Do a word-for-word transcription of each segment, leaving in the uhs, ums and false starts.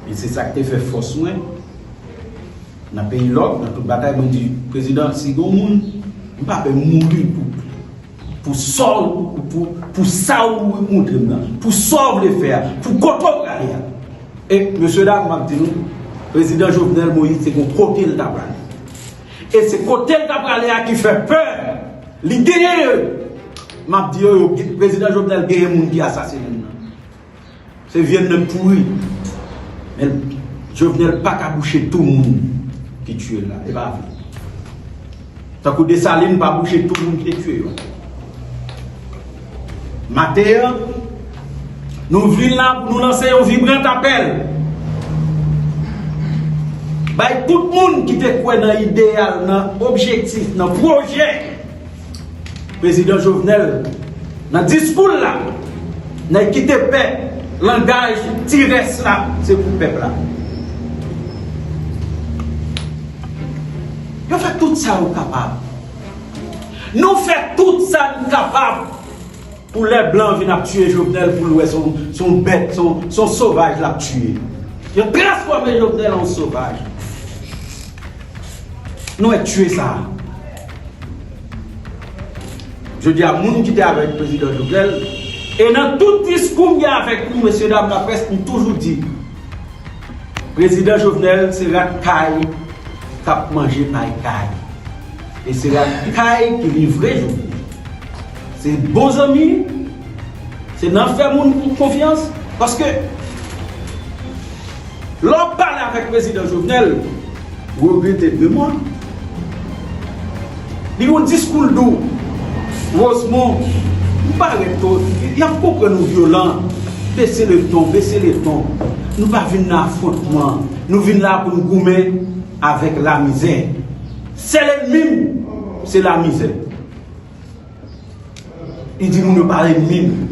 E se sa k te fè fòs mwen nan peyi lòk, nan tout batay, mwen di, Prezidan, si gen yon moun, m pa pè mouri pou, pou sa w, pou, pou sa w montre m nan, pou sa w vle fè a, pou kote w prale a. E, mesye dam, m ap di nou, Prezidan Jovenel Moïse te gen kote l ta prale. E se kote l ta prale a ki fè pè. Li genyen yo. M ap di yo, yo, Prezidan Jovenel genyen moun ki asasinen l nan. Se vye nèg pouri. Men Jovenel pa ka bouche tou moun ki tiye l la. E pa vre. Tankou Desalin pa bouche tou moun ki te tiye yo. Maten an, nou vin la pou nou lanse yon vibran apèl bay tout moun ki te kwè nan ideyal, nan objektif, nan pwojè Prezidan Jovenel, nan diskou l la, nèg ki te pè, langaj ti rès la, se pou pèp la. Yo fè tout sa yo kapab. Nou fè tout sa n kapab pou lè blan vin ap tiye Jovenel, pou l wè se yon, se yon bèt, se yon, se yon sovaj l ap tiye. Yo transfòme Jovenel an sovaj. Nou wè tiye sa a. Jodi a, moun ki te avèk Prezidan Jovenel, e nan tout diskou m gen avèk nou, mesye dam laprès, m toujou di, Prezidan Jovenel se rat kay k ap manje pay kay. E se rat kay ki livre Jovenel. Se bon zanmi, se nan fè moun konfyans. Paske lè w pale avèk Prezidan Jovenel, regrete de mwa. Li yon diskou l dou. Rosemond, m pa ret to, y ap konprann ou vyolan. Bese le ton, bese le ton. Nou pa vin nan afwontman. Nou vin la pou n goumen avèk lamizè. Sèl ènmi m, se lamizè. Li di moun yo pa renmen m.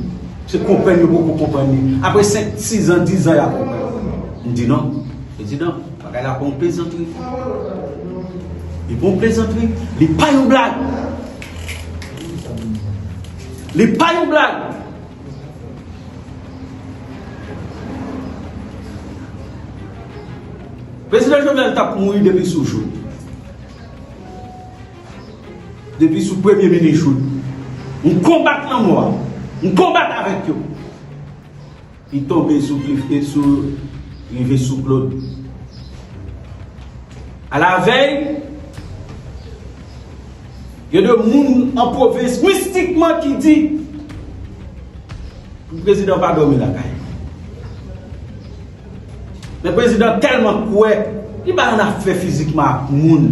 Se konprann yo poko konprann li. Apre senk, sis an, dis an, y ap konprann. M di non, prezidan, bagay la pa yon plezantri. Li pa yon plezantri. Li pa yon blag. Li pa yon blag. Prezidan Jovenel t ap mouri depi sou Jout. Depi sou premye minis Jout. M konbat lanmò a. M konbat avèk yo. Li tonbe sou Klif e sou, rive sou Claude. Alavèy, gen de moun an pwovens mistikman ki di pou prezidan pa dòmi lakay. Men prezidan tèlman kwè, li pa nan afè fizikman ak moun.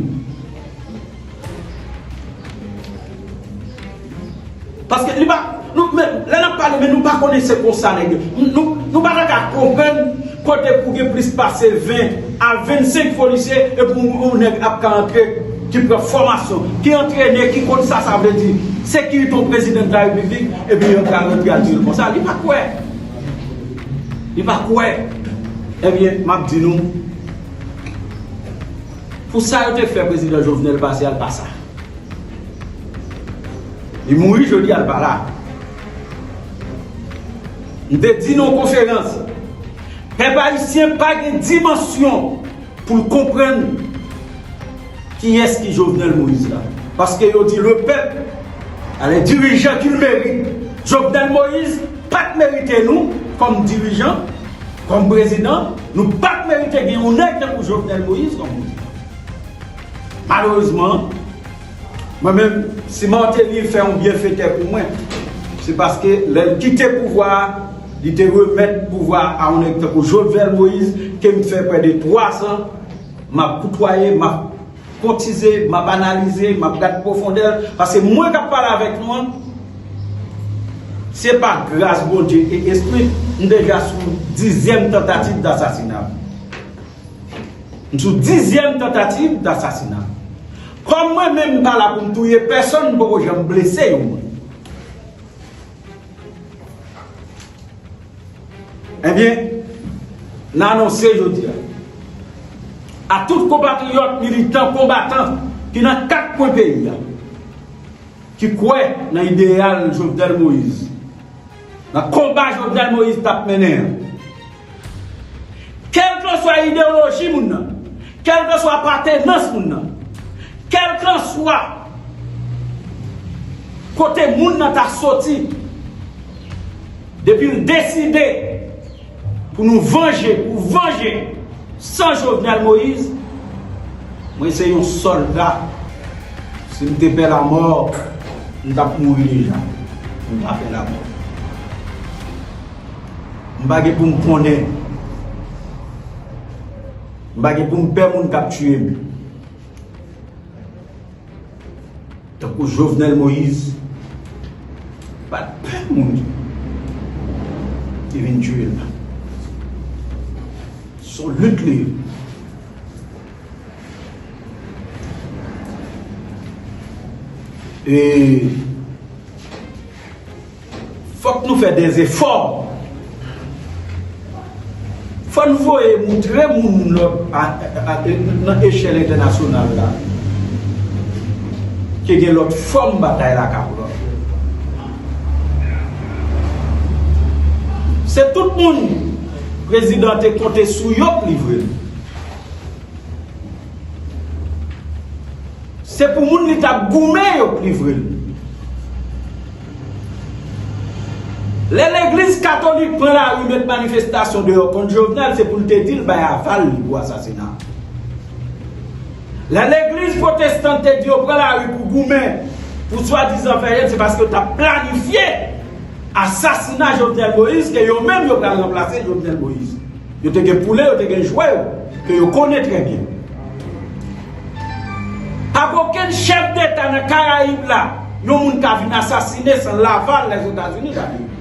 Paske li pa, nou, men, lè n ap pale, men nou pa konnen se konsa nèg yo. Nou, nou pa ta ka konprann kote pou gen plis pase ven a vennsenk polisye, epi yon, yon nèg ap ka antre ki pran fòmasyon, ki antrene, ki konn sa sa vle di sekirite yon prezidan de la repiblik, epi yo ka rantre al di l konsa. Li pa kwè. Li pa kwè. Ebyen, m ap di nou, pou sa yo te fè prezidan Jovenel pase a, l pa sa. Li mouri jodi a, l pa la. M te di nan yon konferans, pèp ayisyen pa gen dimansyon pou l konprann kiyès ki Jovenel Moïse la. Paske yo di le peuple a les dirigeants qu'il mérite. Jovenel Moïse pa t merite nou kòm dirijan, kòm prezidan, nou pa t merite gen yon nèg tankou Jovenel Moïse kòm prezidan. Malerezman, mwen menm, si Martelly fè yon byenfetè pou mwen, se paske lè l kite pouvwa a, li te remèt pouvwa a yon nèg tankou Jovenel Moïse, ke m fè prè de twa zan, m ap koutwaye, m ap kotize, m ap analize, m ap gad pwofondè l, paske mwen k ap pale avèk nou an, se pa gras Bondye e espri, m deja sou dizyèm tantativ dasasina. M sou dizyèm tantativ dasasina. Kòm mwen menm m pa la pou m touye pèsonn, m poko janm blese yon moun. Ebyen, n anonse jodi a, a tout konpatriyòt, militan, konbatan ki nan kat kwen peyi a, ki kwè nan ideyal Jovenel Moïse, nan konba Jovenel Moïse t ap mennen an. Kèlke Kèlkeswa ideyoloji moun nan, kèlkeswa apartenans moun nan, kèlkeswa kote moun nan ta soti, depi l deside pou nou vanje, pou vanje san Jovenel Moïse, mwen se yon sòlda. Si m te pè lamò, m t ap mouri deja. M pa pè lamò. M pa gen pou m konnen. M pa gen pou m pè moun k ap tiye m. Tankou Jovenel Moïse pa t pè moun ki vin tiye l la. Se yon lit li ye. E Fòk nou fè dèzefò. Fò n voye moutre moun lòt a, a, a, nan echèl entènasyonal la ke gen lòt fòm batay la k ap pran. Se tout moun prezidan te konte sou yo pou livre l. Se pou moun li t ap goumen yo k livre l. Lè legliz katolik pran lari met manifestasyon deyò kont Jovenel, se pou l te di l bay aval li pou asasina. Lè legliz pwotestan te di yo pran lari pou goumen, pou swadizan fè jèn, se paske yo t ap planifye asasina Jovenel Moïse, ke yo menm yo pral ranplase Jovenel Moïse. Yo te gen poule, yo te gen jwè yo, ke yo konnen trè byen. Pa gen okenn chèf deta nan Karayib la, yon moun ka vin asasine san laval Lèzetazini, gade.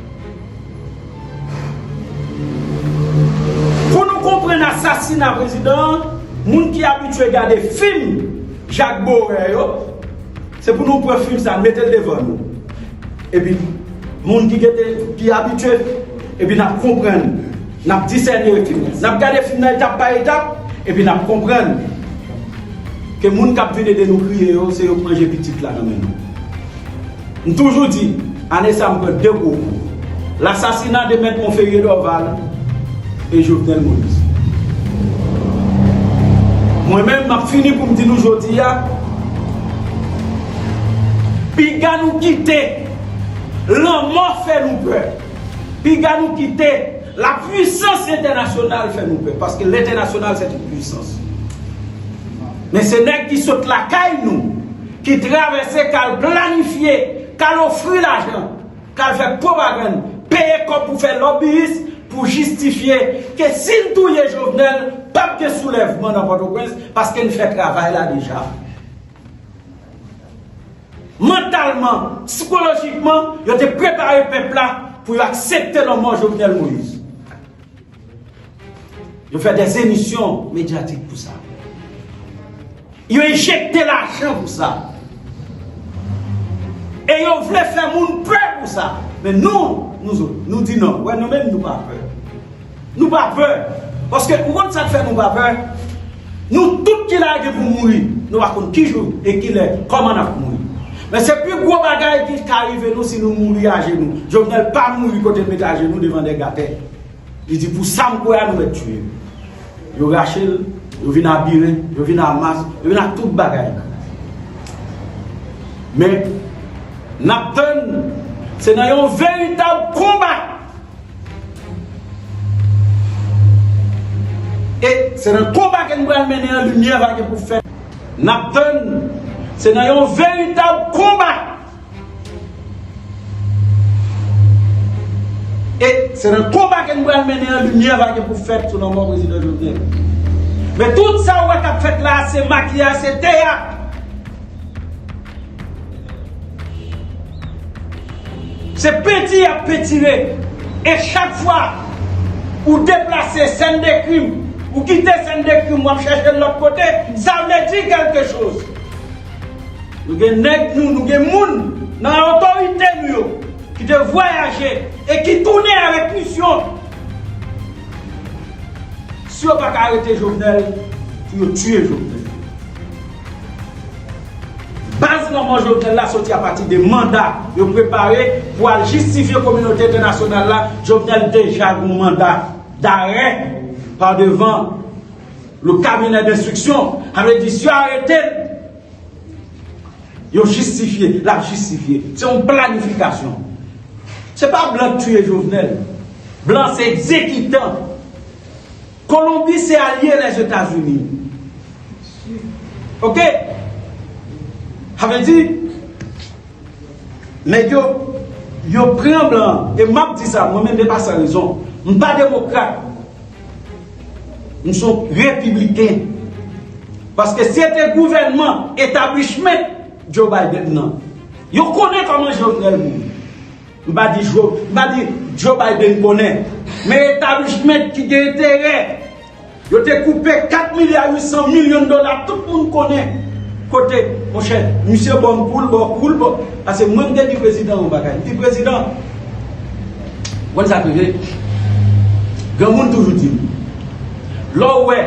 Pou nou konprann asasina prezidan an, moun ki abitye gade fim Jak Bowè yo, se pou nou pran fim sa, mete l devan nou. Epi, moun ki gete, ki abitye, epi n ap konprann, n ap disène fim nan. N ap gade fim nan etap pa etap, epi n ap konprann ke moun k ap vin ede nou kriye yo, se yo k manje pitit la nan men nou. M toujou di, ane sa m pran de gwo kou. Lasasina de Mèt Monferrier Dorval e Jovenel Moïse. Mwen menm, m ap fini pou m di nou jodi a, piga nou kite lanmò fè nou pè. Piga nou kite lapwisans entènasyonal fè nou pè. Paske lentènasyonal se yon pwisans. Men se nèg ki sot lakay nou, ki travèse, k al planifye, k al ofri lajan, k al fè pwopagann, peye kòb pou fè lòbiyis, pou jistifye ke si n touye Jovenel, p ap gen soulèvman nan Pòtoprens, paske n fè travay la deja. Mantalman, sikolojikman, yo te prepare pèp la pou yo aksepte lanmò Jovenel Moïse. Yo fè dèzemisyon medyatik pou sa. Yo enjekte lajan pou sa. E yo vle fè moun pè pou sa. Men nou, nou, nou di non. Wè, nou menm, nou pa pè. Nou pa pè. Paske ou konn sa k fè nou pa pè? Nou tout ki la gen pou mouri. Nou pa konn ki jou e ki lè, kòman n ap mouri. Men se pi gwo bagay ki ka rive nou si nou mouri ajenou. Jovenel pa mouri kote l mete ajenou devan nèg atè. Li di, pou sa m kwè a, nou mèt tiye m. Yo rache l, yo vin a biren, yo vin a mas, yo vin a tout bagay. Men, n ap tann, se nan yon veritab konba. E se nan konba ke n pral mennen an, limyè va gen pou fèt. N ap tann, se nan yon veritab konba. E se nan konba ke n pral mennen an, limyè va gen pou fèt sou lanmò prezidan Jovenel. Men tout sa w wè k ap fèt la a, se makiyaj, se teyat. Se penti y ap pentire. E chak fwa ou deplase sèn de krim, ou kite sèn de krim, w ap chèche l lòt kote, sa vle di kèlke choz. Nou gen nèg nou, nou gen moun nan otorite nou yo ki te vwayaje e ki tounen avèk misyon. Si yo pa ka arete Jovenel, pou yo tiye Jovenel. Baz lanmò Jovenel la soti apati de manda yo prepare pou al jistifye kominote entènasyonal la. Jovenel deja gen yon manda darè pa devan Le cabinet d'instruction, sa vle di si yo arete l, yo jistifye, l ap jistifye. Se yon planifikasyon. Se pa blan k tiye Jovenel. Blan se egzekitan. Kolonbi se alye Lèzetazini. Oke? Sa vle di, nèg yo, yo pran blan, e m ap di sa, mwen menm, e pa san rezon. M pa demokrat. M se yon repibliken. Paske si se te gouvènman establishment Joe Biden nan, yo konnen kòman Jovenel mouri. M pa di Jo, m pa di Joe Biden konnen. Men establishment ki gen enterè. Yo te koupe kat milya uit san milyon dola, tout moun konnen. Kote, monchè, misye ba m kou l, ba w kou l, ba w. Paske mwen, m te di prezidan yon bagay. M di, "Prezidan, w konn sa k rive? Granmoun toujou di m, lè w wè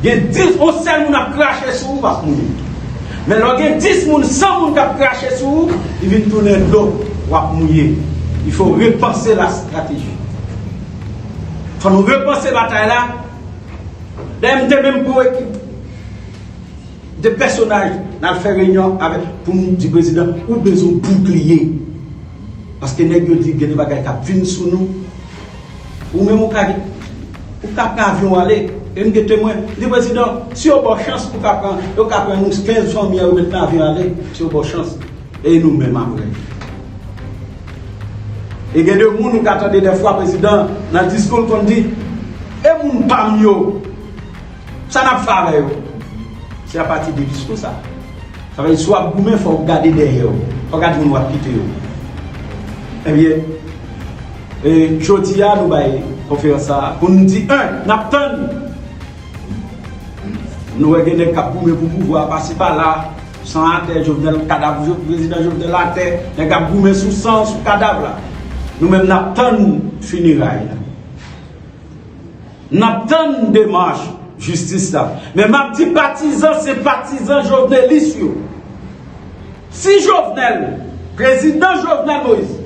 gen dis, yon sèl moun ap krache sou ou, w ap mouri. Men lè w gen dis moun, san moun k ap krache sou ou, li vin tounen dlo, w ap mouye. Il faut repenser la stratégie." Fò nou repanse batay la. Dayè, m te menm pran ekip de pèsonaj, n al fè reyinyon avèk, pou m di prezidan, ou bezwen boukliye. Paske nèg yo di gen de bagay k ap vin sou nou. Ou menm ou ka, ou ka pran avyon ale. E m gen temwen. M di prezidan, si yo ba w chans, ou ka pran, yo ka pran nou kenz fanmi an, yo met nan avyon ale. Si yo ba w chans. E nou menm apre. E gen de moun ou ka tande dèfwa prezidan nan diskou l konn di, e moun pa m yo, sa n ap fè avè yo? Se apati de diskou sa. Sa vle di, si w ap goumen, fò w gade dèyè w. Fò w gade moun w ap kite yo. Ebyen, e, jodi a, nou bay konferans sa a pou n di, en, n ap tann. Nou wè gen nèg k ap goumen pou pouvwa pasi pala, san atè, Jovenel, kadav Jo-, prezidan Jovenel atè, nèg ap goumen sou san, sou kadav la. Nou menm n ap tann fineray la. N ap tann demach jistis la. Men m ap di patizan, senpatizan jovenelis yo. Si Jovenel, prezidan Jovenel Moïse,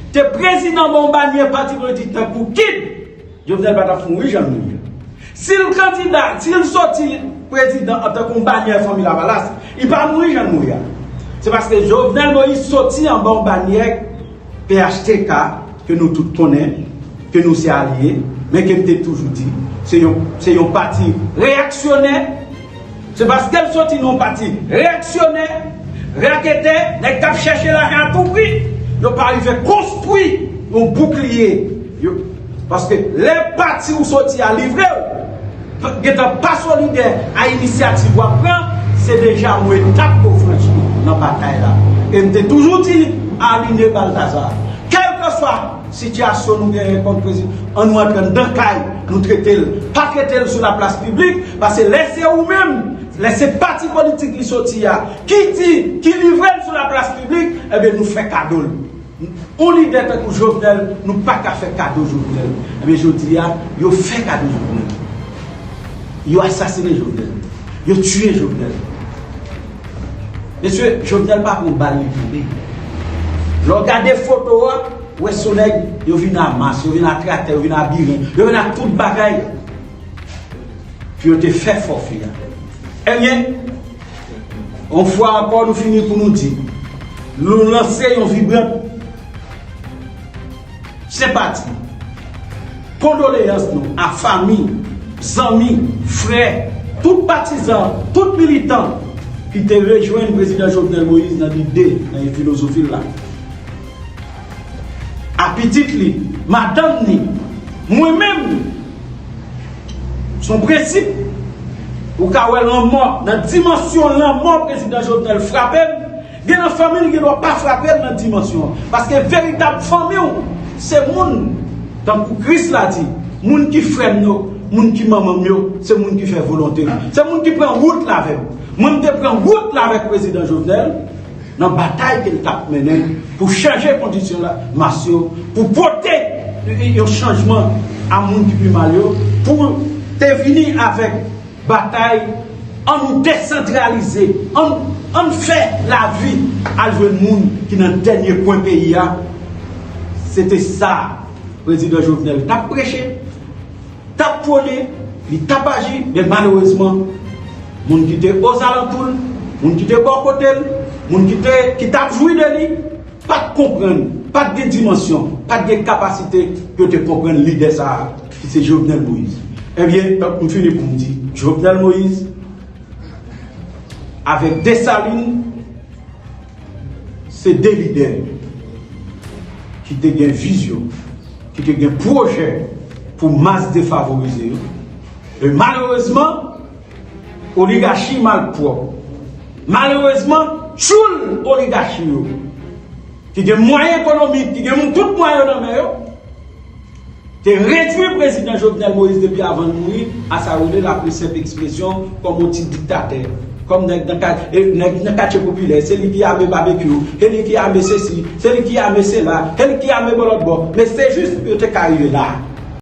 te prezidan ba yon banyè pati politik tankou kid, Jovenel pa t ap mouri jan l mouri a. Si l kandida, si l soti prezidan antanke yon banyè Fanmi Lavalas, li pa mouri jan l mouri a. Se paske Jovenel Moïse soti anba yon banyè P H T K, ke nou tout konnen, ke nou se alye, men ke m te toujou di, se yon, se yon pati reyaksyonè. Se paske l soti nan yon pati reyaksyonè, raketè, nèg k ap chèche lajan a tou pri. Yo pa rive konstwi yon boukliye. Yo, paske lè pati ou soti a livre w, gentan pa solidè a inisyativ w ap pran, se deja yon etap ke w franchi nan batay la. E m te toujou di Aline Balthazar, kèlkeswa sitiyasyon nou genyen kont prezidan, ann nou antre anndan kay, nou trete l. Pa trete l sou laplas piblik, paske lè se ou menm, lè se pati politik li soti a, ki di, ki livre l sou laplas piblik, ebyen nou fè kado l. Yon lidè tankou Jovenel, nou pa ka fè kado Jovenel. Ebyen jodi a, yo fè kado Jovenel. Yo asasinen Jovenel. Yo tiye Jovenel. Mesye, Jovenel pa pran bal li tonbe. Lè w gade foto a, w wè se nèg, yo vin a mas, yo vin a traktè, yo vin a biren, yo vin ak tout bagay. Pou yo te fè fòfe a. Ebyen, yon fwa ankò, nou fini pou nou di, nou lanse yon vibran senpati, kondoleyans nou a fanmi, zanmi, frè, tout patizan, tout militan ki te rejwenn prezidan Jovenel Moïse nan lide, nan filozofi l la. A pitit li, madanm ni, mwen menm, se yon prensip, ou ka wè lanmò, nan dimansyon lanmò prezidan Jovenel frape m, gen nan fanmi l gen dwa pa frape l nan dimansyon an. Paske veritab fanmi w, se moun, tankou Kris la di, moun ki frè m yo, moun ki manman m yo, se moun ki fè volonte m. Se moun ki pran wout la avè m. Mwen, m te pran wout la avèk prezidan Jovenel nan batay ke l t ap mennen pou chanje kondisyon la, mas yo, pou pote yon chanjman a moun ki pi mal yo, pou te vini avèk batay, ann nou desantralize, ann, ann fè lavi al jwenn moun ki nan dènye kwen peyi a. Se te sa prezidan Jovenel t ap preche, t ap pwone, Li t ap aji, men malerezman, moun ki te ozalantou l, moun ki te bò kote l, moun ki te ki t ap jwi de li, pa t konprann, pa t gen dimansyon, pa t gen kapasite pou yo te konprann lidè sa a, ki se Jovenel Moïse. Ebyen, tank m fini pou m di, Jovenel Moïse avèk Desalin, se de lidè ki te gen vizyon, ki te gen pwojè pou mas defavorize yo. E malerezman, oligachi malpwòp, malerezman, tchoul oligachi yo, ki gen mwayen ekonomik, ki gen tout mwayen yo nan men yo, te redwi prezidan Jovenel Moïse depi avan l mouri a sa yo rele la pli senp ekspresyon, kòm yon ti diktatè, kòm nèg nan kat- e, nèg nan katye popilè, se li ki ame babekyou, se li ki ame sesi, se li ki ame sela, se li ki ame bò lòt bò. Men se jis pou yo te ka rive la.